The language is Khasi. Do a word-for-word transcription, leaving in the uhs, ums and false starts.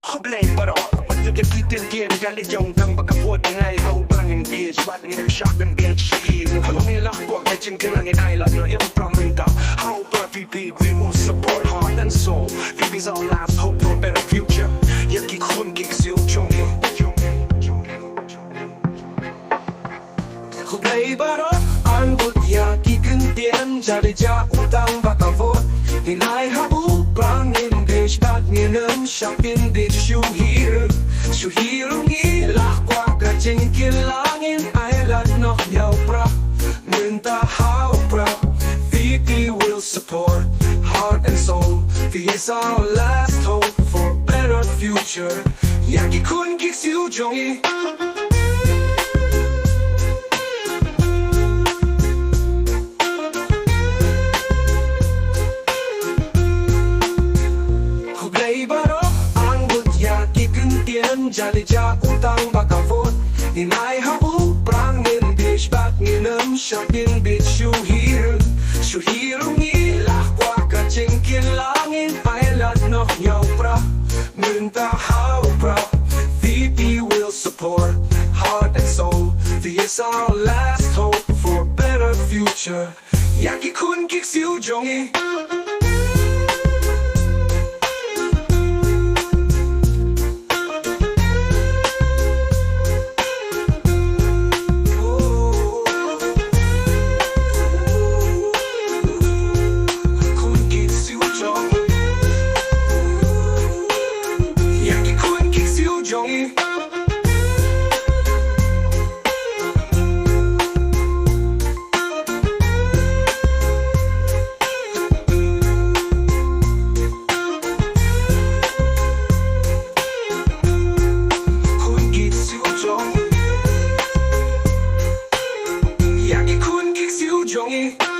Khublei baroh, wat ïa ki ktien ktien jali jong u tang ba ka vote, ngi ai ha u Prah ngin bishar bad ngin shah bit bit shi. Ngi lah kwah ka jingkyrpad, ngi ai lad noh ïa u Prah mynta ha u Prah. V P we will support heart and soul. V P is our last hope for a better future. Ïa ki khun ki ksiew jong ngi. Khublei baroh, ngan bud ïa ki ktien jali jong u tang ba ka vote, ngin ai ha u Prah ngin bishar bad ngin ym shah bit bit shuh hi ruh. Shuh hi ruh ngi lah kwah ka jingkyrpad, ngin ai lad noh ïa u Prah mynta ha u Prah. V P will support heart and soul. V P is our last hope for a better future. Ïa ki khun ki ksiew jong ngi. Khublei baroh, ngan bud ïa ki ktien jali jong u tang ba ka vote, ngin ai ha u Prah ngin bishar bad ngin ym shah bit bit shuh hi ruh. Shuh hi ruh ngi lah kwah ka jingkyrpad, ngin ai lad noh ïa u Prah mynta ha u Prah. V P will support heart and soul. V P is our last hope for a better future. Ïa ki khun ki ksiew jong ngi. Khun ki ksiew jong ngi. Ïa ki khun ki ksiew jong ngi. Khun ki ksiew jong ngi. Ïa ki khun ki ksiew jong ngi.